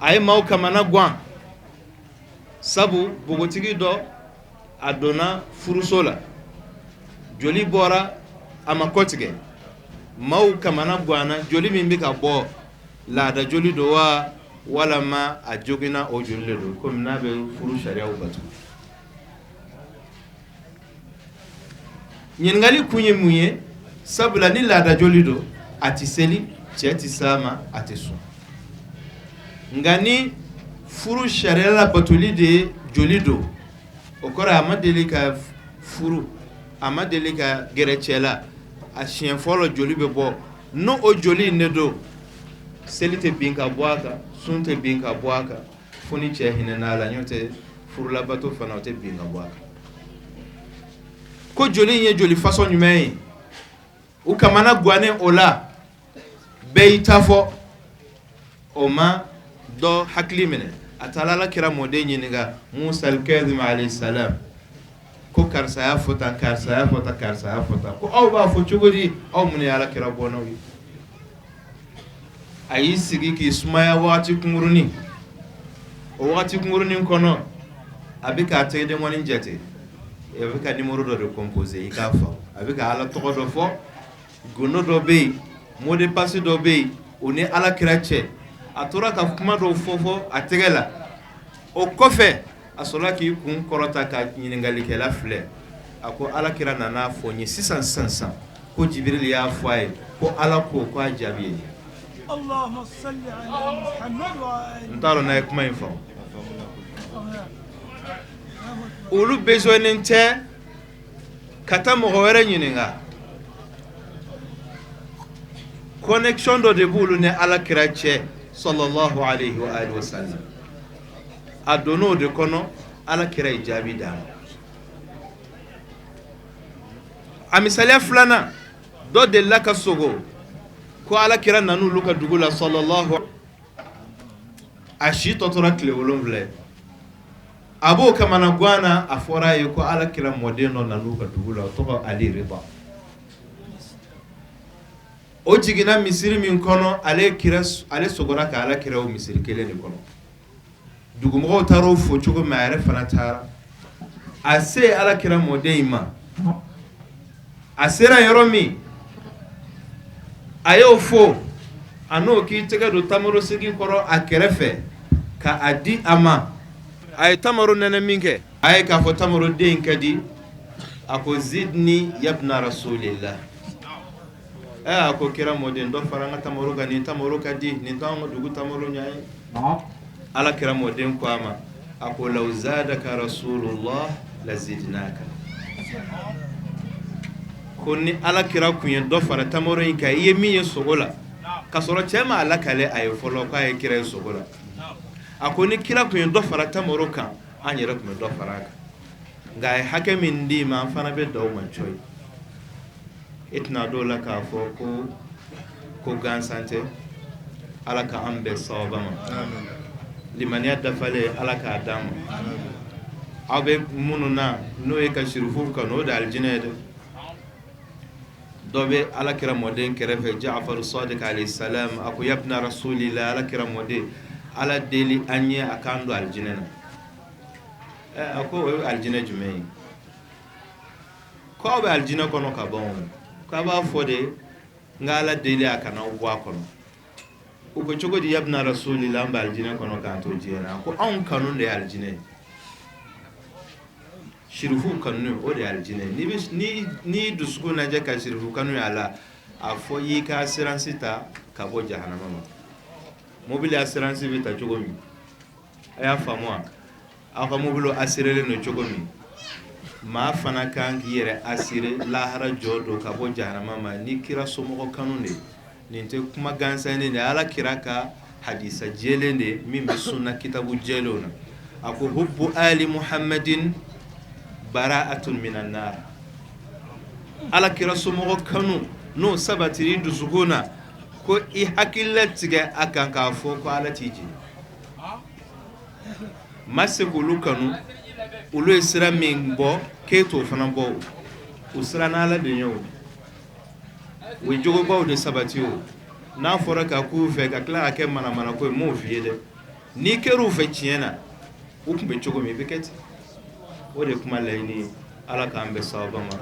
a ye maaw kamana gan, sabu npogotigi dɔ a donna furuso la, joli bɔra a ma kɔtigɛ. Maaw kamana ganna, joli min bɛ ka bɔ laada joli don wa, walama a joginna o joli de don, komi n'a bɛ furu sariyaw bato. Ɲininkali kun ye mun ye? Sabula ni laada joli don, a tɛ seli, cɛ tɛ s'a ma, a tɛ sun. Nka ni furu sariya la batoli de ye joli don, o kɔrɔ a ma deli ka furu, a ma deli ka gɛrɛ cɛ la, a siɲɛ fɔlɔ joli bɛ bɔ, n'o o joli in de don, seli tɛ bin ka bɔ a kan, sun tɛ bin ka bɔ a kan, fo ni cɛ hinɛna a la, n'o tɛ furulabato fana o tɛ bin ka bɔ a kan. Ko joli in ye joli fasɔn jumɛn ye? U kamana gannen o la, bɛɛ y'i ta fɔ, o ma dɔ hakili minɛ. A taara Ala kira mɔden ɲininka Musa al-Kazim alayhi salam, ko karisa y'a fɔ tan, karisa y'a fɔ tan, karisa y'a fɔ tan, ko aw b'a fɔ cogo di, aw minnu ye Ala kira bɔnnaw ye? A y'i sigi k'i sumaya wagati kunkurunin. O wagati kunkurunin kɔnɔ, a bɛ k'a tɛgɛdenkɔni jate, a bɛ ka numéro dɔ de composer, i k'a fɔ, a bɛ ka Ala tɔgɔ dɔ fɔ, gundo dɔ bɛ yen, mot de passe dɔ bɛ yen, o ni Ala kira cɛ. A tora ka kuma dɔw fɔ fɔ a tɛgɛ la. O kɔfɛ, a sɔrɔla k'i kun kɔrɔta ka ɲininkalikɛla filɛ. A ko Ala kira nana fɔ n ye sisan sisan sisan ko Jibirili y'a fɔ a ye ko Ala ko k'a jaabi ye. N t'a dɔn n'a ye kuma in faamu. Olu besoin tɛ ka taa mɔgɔ wɛrɛ ɲininka. Connexion dɔ de b'olu ni Ala kira cɛ sallallahu alayhi wa alihi wa sallam. A donn'o de kɔnɔ, Ala kira ye jaabi d'a ma. A misaliya filanan, dɔ delila ka sogo ko Ala kira nan'olu ka dugu la sallallahu, a si tɔ tora tile 7 ye. A b'o kamana gan na, a fɔra a ye ko Ala kira mɔden dɔ nan'u ka dugu la, o tɔgɔ Ali Rida. O jiginna misiri min kɔnɔ, ale sogora ka Ala kira o misiri kelen de kɔnɔ. Dugumɔgɔw taara o fo cogo min, a yɛrɛ fana taara. A se Ala kira mɔden in ma, a sera yɔrɔ min, a y'o fo, a n'o k'i tɛgɛ don tamaro segin kɔrɔ a kɛrɛfɛ ka a di a ma. A ye tamaro nɛnɛ min kɛ, a ye k'a fɔ tamaro den ka di, a ko zidni yabna rasulillah. A ko kira mɔden, dɔ fara an ka tamaro kan, nin tamaro ka di, nin t'anw ka dugu tamaro ɲɛ ye. Ala kira mɔden ko a ma, a ko law zadaka rasulullah la zidnaka. Ko ni Ala kira kun ye dɔ fara tamaro in kan, i ye min ye sogo la, K'a sɔrɔ cɛ ma a lakale a ye fɔlɔ k'a ye kira ye sogo la. A ko ni kira tun ye dɔ fara tamaro kan, an yɛrɛ tun bɛ dɔ fara a kan, nka a ye hakɛ min d'i ma, an fana bɛ dan o ma cɔyi. E tɛna dɔw la k'a fɔ ko gansan tɛ. Ala ka an bɛn sawaba ma, limaniya dafalen Ala k'a d'an ma. Aw bɛ minnu na n'o ye ka sirifu kanu, o de alijinɛ ye dɛ. Dɔ bɛ Ala kira mɔden kɛrɛfɛ, Jaafaru Sadiq alayhi salam, a ko yabna rasulillah, Ala kira mɔden, Ala deli an ye a k'an don alijinɛ na. A ko o ye alijinɛ jumɛn ye? Ko aw bɛ alijinɛ kɔnɔ ka ban o, k'a b'a fɔ de n ka Ala deli a kana aw bɔ a kɔnɔ. U ko cogo di yabna rasulillah, an bɛ alijinɛ kɔnɔ k'an to diɲɛ na? A ko anw kanu de ye alijinɛ ye. Sirifu kanu, o de ye alijinɛ. N'i dusukun lajɛ ka sirifu kanu a la, a fɔ i ka assurance ta ka bɔ jahanama ma. Mobili assurance bɛ ta cogo min, a y'a faamu wa? Aw ka mobili assurélen don cogo min, maa fana kan k'i yɛrɛ assurer lahara jɔ don ka bɔ jahanama ma ni kira somɔgɔ kanu de ye. Nin tɛ kuma gansan de ye, Ala kira ka hadisa jɛlen de min bɛ sunna kitabu jɛlenw na. A ko hubbu ali muhammadin bara'atun minan nar. Ala kira somɔgɔ kanu, n'o sabatira i dusukun na, ko i hakili tigɛ a kan k'a fɔ ko Ala t'i jeni. Ma se k'olu kanu, olu ye sira min bɔ, k'e t'o fana bɔ, o sira n'Ala de ye. O u ye jogobaw de sabati. O n'a fɔra ka k'u fɛ ka tila ka kɛ manamana ko ye, m'o f'i ye dɛ. N'i kɛra u fɛ tiɲɛ na, u tun bɛ cogo min, i bɛ kɛ ten. O de ye kuma laɲini ye. Ala k'an bɛn sababa ma.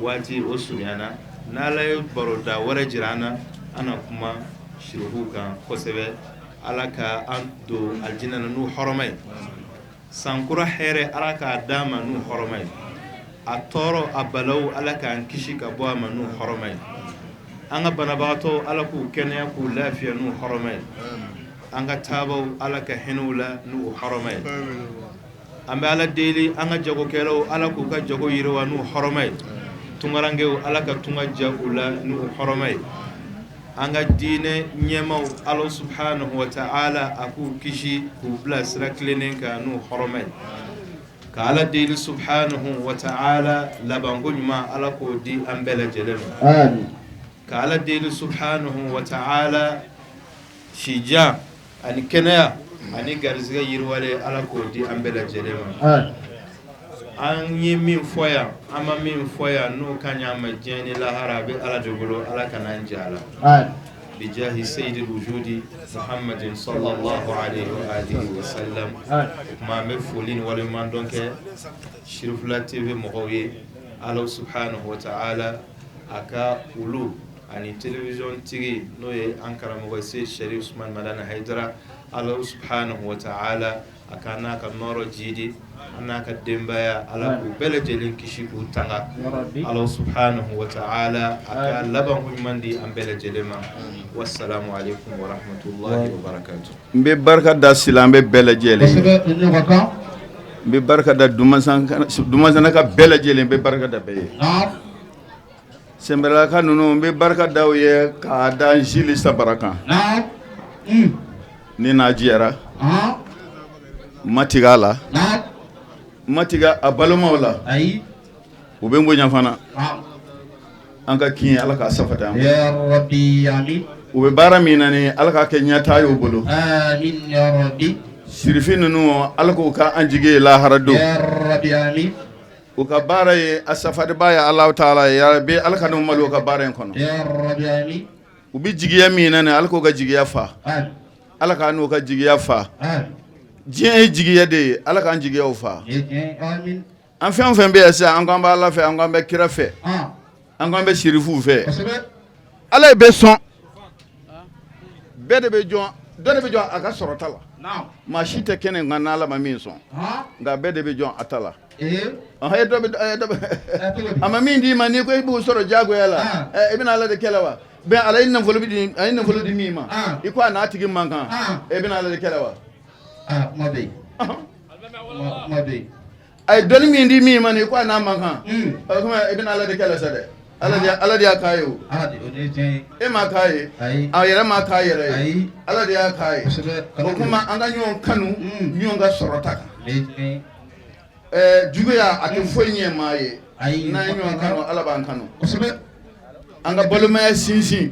Waati o surunyana. N'Ala ye baroda wɛrɛ jira an na, an na kuma sirifuw kan kosɛbɛ. Ala ka an don alijinɛ na n'u hɔrɔma ye. Sankura hɛrɛ, Ala k'a d'an ma n'u hɔrɔma ye. A tɔɔrɔ, a balaw, Ala k'an kisi ka bɔ a ma n'u hɔrɔma ye. An ka banabagatɔw, Ala k'u kɛnɛya k'u lafiya n'u hɔrɔma ye. An ka taabaw, Ala ka hinɛw la n'u hɔrɔma ye. An bɛ Ala deli, an ka jagokɛlaw, Ala k'u ka jago yiriwa n'u hɔrɔma ye. Tunkarankew, Ala ka tunga diya u la n'u hɔrɔma ye. An ka diinɛ ɲɛmaw, Ala subhanahu wa ta'ala a k'u kisi k'u bila sira tilennen kan n'u hɔrɔma ye. Ka Ala deli subhanahu wa ta'ala, labanko ɲuman, Ala k'o di an bɛɛ lajɛlen ma. Ka Ala deli subhanahu wa ta'ala, sijan ani kɛnɛya ani garisɛgɛ yiriwalen, Ala k'o di an bɛɛ lajɛlen ma. An ye min fɔ yan, an ma min fɔ yan, n'o ka ɲi an ma diɲɛ ni lahara, a bɛ Ala de bolo. Ala kana an jɛ a la. Bijahi sayyidil wujudi muhammadin sallallahu alaihi wa alihi wa sallam. O tuma, an bɛ foli ni waleɲuman dɔn kɛ Sirifila TV mɔgɔw ye. Ala subhanahu wa ta'ala a ka olu ani télévision tigi, n'o ye an karamɔgɔ se Sherif Usman Madani Haidara, Ala subhanahu wa ta'ala a ka n'a ka nɔɔrɔ jidi, an n'a ka denbaya, Ala k'u bɛɛ lajɛlen kisi k'u tanga. Ala subhanahu wa ta'ala a ka labanko ɲuman di an bɛɛ lajɛlen ma. Wassalamu alaikum wa rahmatullahi wa barakatuh. N bɛ barika da silamɛ bɛɛ lajɛlen, n bɛ barika da Dumansana ka bɛɛ lajɛlen, n bɛ barika da bɛɛ ye. Sɛnbɛlaka ninnu, n bɛ barika da ye k'a da Zili Sabara kan. Ni n'a jɛra, ma tigɛ a la, ma tigɛ a balimaw la, u bɛ n bonya fana. An ka kin, Ala k'a safata. U bɛ baara min na ni Ala k'a kɛ ɲɛtaa y'u bolo. Sirifin ninnu, Ala k'u ka an jigi ye lahara don. U ka baara ye a safariba ye. Ala taala ye bɛ Ala ka malo ka baara in kɔnɔ. U bɛ jigiya min na, Ala k'u ka jigiya fa. Ala k' n'u ka jigiya fa. Diɲɛ ye jigiya de ye, Ala k'an jigiyaw fa. An fɛn fɛn bɛ yan sisan, an k'an bɛ Ala fɛ, an k'an bɛ kira fɛ, an k'an bɛ sirifuw fɛ, Ala ye bɛɛ sɔn. Bɛɛ de bɛ jɔn, dɔ de bɛ jɔn a ka sɔrɔta la. Maa si tɛ kɛnɛ nka n'Ala ma min sɔn, nka bɛɛ de bɛ jɔn a ta la. A ma min d'i ma, n'i ko i b'o sɔrɔ diyagoya la, i bɛna Ala de kɛlɛ wa? Bɛn Ala ye nafolo di, a ye nafolo di min ma, i ko a n'a tigi man kan, e bɛna Ala de kɛlɛ wa? A ye dɔnni min di min ma, i ko a n'a man kan, o tuma i bɛna Ala de kɛlɛ sa dɛ. Ala de y'a k'a ye o e m'a k'a ye a yɛrɛ m'a k'a yɛrɛ ye Ala de y'a k'a ye o tuma an ka ɲɔgɔn kanu ɲɔgɔn ka sɔrɔta kan juguya a tɛ foyi ɲɛ maa ye n'an ye ɲɔgɔn kanu Ala b'an kanu an ka balimaya sinsin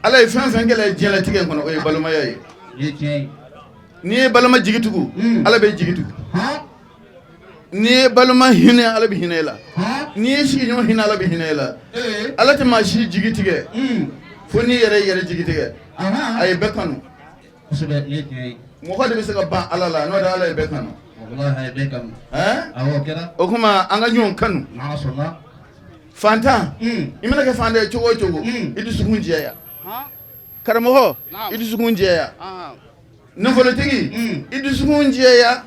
Ala ye fɛn fɛn gɛlɛya diɲɛlatigɛ in kɔnɔ o ye balimaya ye n'i ye balima jigi tugu Ala b'i jigi tugu n'i ye balima hinɛ Ala bɛ hinɛ i la n'i ye sigiɲɔgɔn hinɛ Ala bɛ hinɛ i la Ala tɛ maa si jigi tigɛ fo n'i yɛrɛ yɛrɛ jigi tigɛ a ye bɛɛ kanu mɔgɔ de bɛ se ka ban Ala la n'o tɛ Ala ye bɛɛ kanu o tuma an ka ɲɔgɔn kanu fantan i mana kɛ fantan ye cogo o cogo i dusukun jɛya karamɔgɔ i dusukun jɛya nafolotigi i dusukun jɛya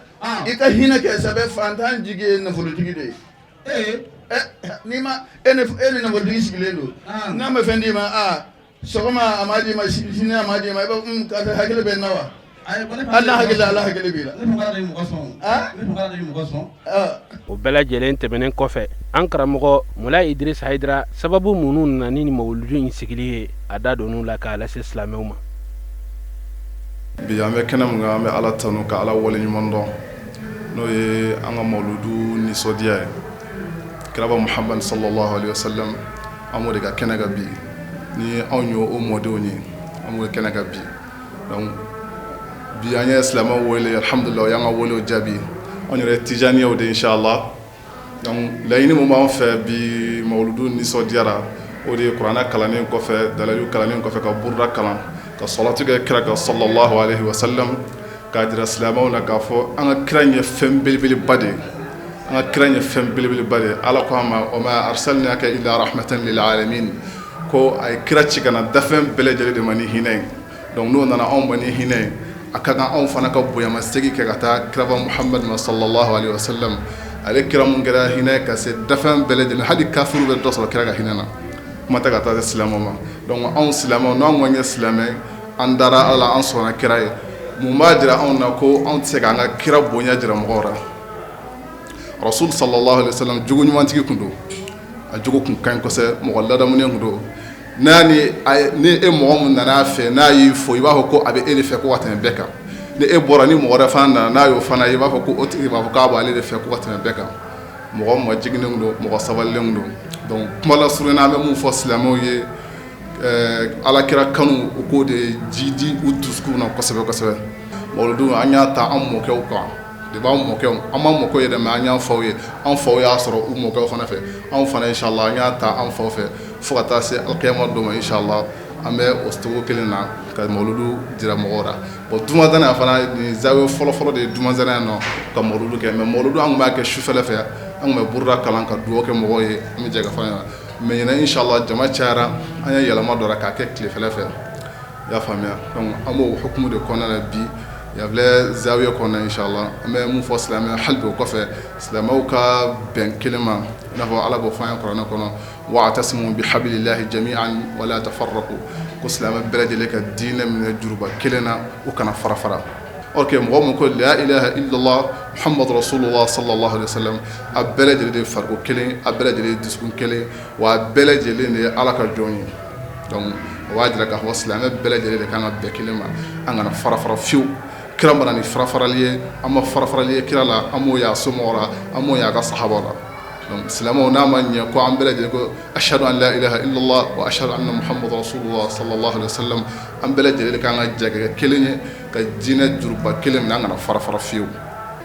i ka hinɛ kɛ sabu fantan jigi ye nafolotigi de ye n'i ma e ni nafolotigi sigilen don n'a ma fɛn d'i ma aa sɔgɔma a ma d'i ma sini a ma d'i ma i b'a karisa hakili bɛ n na wa hali n'a hakili Ala hakili b'i la o bɛɛ lajɛlen tɛmɛnen kɔfɛ an karamɔgɔ Mulayi Idris Hayidara sababu minnu nana ni mawuludu in sigili ye a da donn'u la k'a lase silamɛw ma bi an bɛ kɛnɛ min kan an bɛ Ala tanu ka Ala waleɲuman dɔn n'o ye an ka mawuludu nisɔndiya ye kiraba Muhamadu sallallahu alaihi wasallam an b'o de ka kɛnɛ kan bi ni anw ye o mɔdenw ye an b'o kɛnɛ kan bi donc bi an ye silamɛw wele alhamdulillah u y'an ka welew jaabi anw yɛrɛ ye tijaniyaw de inshallah donc laɲini min b'an fɛ bi mawuludu nisɔndiyara o de ye kuranɛ kalannen kɔfɛ dalilu kalannen kɔfɛ ka buruda kalan ka salatu kɛ kira kan sallallahu alaihi wasallam k'a jira silamɛw na k'a fɔ an ka kira ye fɛn belebeleba de ye an ka kira ye fɛn belebeleba de ye Ala ko an ma wa ma arsalnaka illa rahmatan lil alamin ko a ye kira ci ka na dafɛn bɛɛ lajɛlen de ma ni hinɛ ye donc n'o nana anw ma ni hinɛ ye a ka kan anw fana ka bonyamasegin kɛ ka taa kiraba Muhamadu ma sallallahu alaihi wasallam ale kira mun kɛra hinɛ ka se dafɛn bɛɛ lajɛlen hali kafiriw bɛ dɔ sɔrɔ kira ka hinɛ na kuma tɛ ka taa se silamɛw ma donc anw silamɛw n'anw kɔni ye silamɛ an dara Ala la an sɔnna kira ye mun b'a jira anw na ko anw tɛ se k'an ka kira bonya jira mɔgɔw la Rasul sallallahu alaihi wasallam jogo ɲumantigi tun don a jogo tun ka ɲi kosɛbɛ mɔgɔ ladamunen tun don n'a ni ni e mɔgɔ min nana a fɛ n'a y'i fo i b'a fɔ ko a bɛ e de fɛ ko ka tɛmɛ bɛɛ kan ni e bɔra ni mɔgɔ wɛrɛ fana nana n'a y'o fana ye i b'a fɔ ko o tigi b'a fɔ k'a b'ale de fɛ ko ka tɛmɛ bɛɛ kan mɔgɔ majiginnen don mɔgɔ sabalilen don donc kuma lasurunya na an bɛ mun fɔ silamɛw ye alakira kanu u k'o de jidi u dusukun na kosɛbɛ kosɛbɛ mawuludu an y'a ta an mɔkɛw kan de b'an mɔkɛw an ma mɔkɛw yɛrɛ mais an y'an faw ye an faw y'a sɔrɔ u mɔkɛw fana fɛ anw fana inshallah an y'a ta an faw fɛ fo ka taa se alkiyama don ma inshallah an bɛ o cogo kelen na ka mawuludu jira mɔgɔw la bon Dumazana fana nin zawiya fɔlɔfɔlɔ de ye Dumazana yan nɔ ka mawuludu kɛ mais mawuludu an tun b'a kɛ sufɛla fɛ an tun bɛ buruda kalan ka dugawu kɛ mɔgɔw ye an bɛ jɛ ka fɔ ɲɛna mais ɲinan inshallah jama cayara an ye yɛlɛma dɔ k'a kɛ tilefɛla fɛ i y'a faamuya donc an b'o hukumu de kɔnɔna na bi yan filɛ zawiya kɔnɔna inshallah an bɛ mun fɔ silamɛya hali bi o kɔfɛ silamɛw ka bɛn kelen ma i n'a fɔ Ala b'o fɔ an ye kuranɛ kɔnɔ wa'tasimu bihablillahi jami'an wala tafarraqu ko silamɛ bɛɛ lajɛlen ka diinɛ minɛ juruba kelen na u kana fara fara or que mɔgɔ min ko la ilaha illallah muhammadu rasulullah sallallahu alaihi wasallam a bɛɛ lajɛlen de ye farikolo kelen a bɛɛ lajɛlen ye dusukun kelen wa a bɛɛ lajɛlen de ye Ala ka jɔn ye donc o b'a jira k'a fɔ silamɛ bɛɛ lajɛlen de kan ka bɛn kelen ma an kana fara fara fiyewu kira ma na ni fara farali ye an ma fara farali ye kira la an m'o ye a somɔgɔw la an m'o ye a ka sahabaw la donc silamɛw n'a ma ɲɛ ko an bɛɛ lajɛlen ko ashhadu an la ilaha illallah wa ashhadu anna muhammadu rasulullah sallallahu alaihi wasallam an bɛɛ lajɛlen de kan ka jɛ ka kɛ kelen ye ka diinɛ juruba kelen minɛ an kana fara fara fiyewu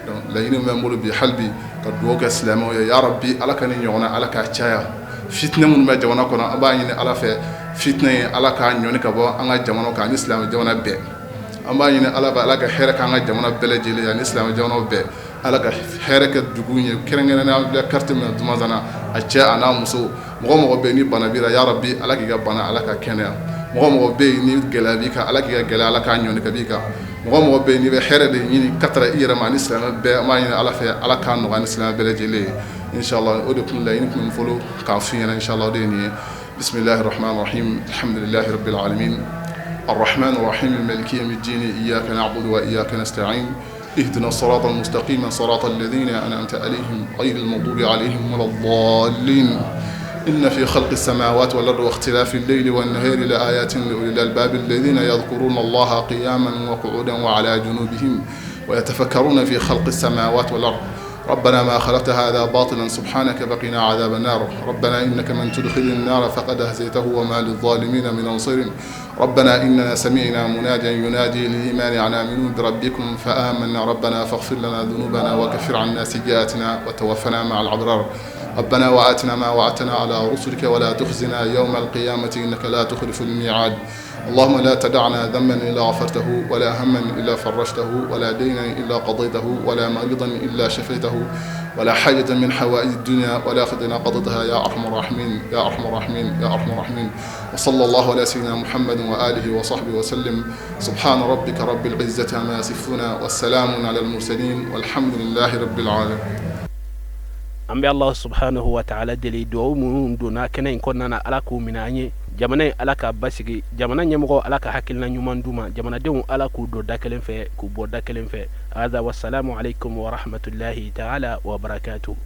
donc laɲini min bɛ n bolo bi hali bi ka dugawu kɛ silamɛw ye ya rabbi ala ka nin ɲɔgɔnna ala k'a caya fitinɛ minnu bɛ jamana kɔnɔ an b'a ɲini ala fɛ fitinɛ in ala k'a ɲɔni ka bɔ an ka jamana kan ani silamɛ jamana bɛɛ an b'a ɲini ala fɛ ala ka hɛrɛ k'an ka jamana bɛɛ lajɛlen ani silamɛ jamanaw bɛɛ ala ka hɛrɛ kɛ dugu ye kɛrɛnkɛrɛnnenya an filɛ quartier min na Dumazana a cɛ a n'a muso mɔgɔ mɔgɔ bɛ ni bana b'i la ya rabbi ala k'i ka bana ala ka kɛnɛya mɔgɔ mɔgɔ bɛ yen ni gɛlɛya b'i kan ala k'i ka gɛlɛya ala k'a ɲɔni ka b'i kan mɔgɔ mɔgɔ bɛ yen n'i bɛ hɛrɛ de ɲini ka tara i yɛrɛ ma ani silamɛ bɛɛ an b'a ɲini ala fɛ ala k'a nɔgɔya ni silamɛ bɛɛ lajɛlen ye inshallah o de tun laɲini tun bɛ n bolo k'a f'i ɲɛna inshallah o de ye nin ye bismillahir rahmanir rahim alhamdulillahi rabbil alamin الرحمن الرحيم مالك يوم الدين إياك نعبد وإياك نستعين اهدنا الصراط المستقيم صراط الذين أنعمت عليهم غير المغضوب عليهم ولا الضالين إن في خلق السماوات والأرض واختلاف الليل والنهار لآيات لأولي الألباب الذين يذكرون الله قياما وقعودا وعلى جنوبهم ويتفكرون في خلق السماوات والأرض ربنا ما خلقت هذا باطلا سبحانك فقنا عذاب النار ربنا إنك من تدخل النار فقد أهزيته وما للظالمين من أنصير ربنا إننا سمعنا مناديا ينادي للإيمان أن آمنوا بربكم فآمنا ربنا فاغفر لنا ذنوبنا وكفر عنا سيئاتنا وتوفنا مع الأبرار ربنا وآتنا ما وعدتنا على رسلك ولا تخزنا يوم القيامة إنك لا تخلف الميعاد اللهم لا تدعنا ذنبا إلا غفرته ولا هما إلا فرجته ولا دينا إلا قضيته ولا مريضا إلا شفيته ولا حاجة من حوائج الدنيا والآخرة إلا قضيتها يا أرحم الراحمين يا أرحم الراحمين يا أرحم الراحمين وصلى الله على سيدنا محمد وآله وصحبه وسلم سبحان ربك رب العزة عما يصفون والسلام على المرسلين والحمد لله رب العالمين An bɛ Allah subhanahu wa ta'ala deli dugawu minnu donna kɛnɛ in kɔnɔna na Ala k'u minɛ an ye jamana in Ala k'a basigi jamana ɲɛmɔgɔ Ala ka hakilina ɲuman d'u ma jamanadenw Ala k'u don da kelen fɛ k'u bɔ da kelen fɛ hada wasalamu aleykum wa rahmatulahi ta'ala wa barakatuh.